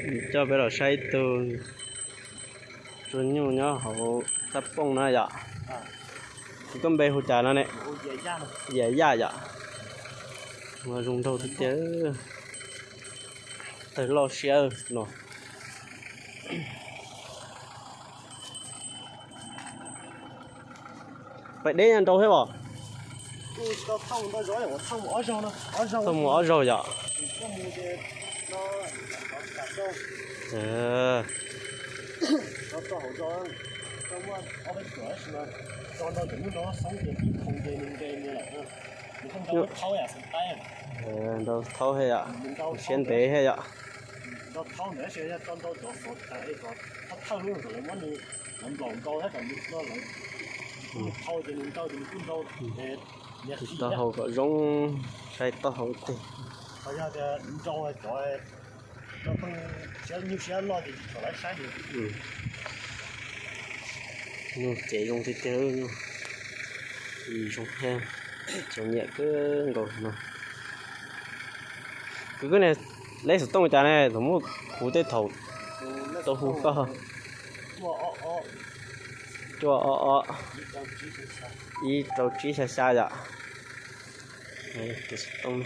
Coj peb los saib ib tug tsuag nyuj nyob hauv thaj pooj no yom. Koj npe hu cas no ne? Yam Yaj yom. Zoo nraug tiag tiag. Tawg loj siab no. Pais deb nyob nraud thiab os. Thauj mus ob zaug yom. Nraud thaub thiab yom. Siab ntev thiab yom. Taub hau kom zoo, saib taub hau teg. Nyuj ces zoo tiag tiag, zoo heev, cov nyiam kawg nkaus no. Kwv, koj ne, leb xov tooj cas ne, thaum muaj kuv tej thaum tau hu koj. Cuaj ob ob, ib rau tsib xya xya yom. Tus xov tooj.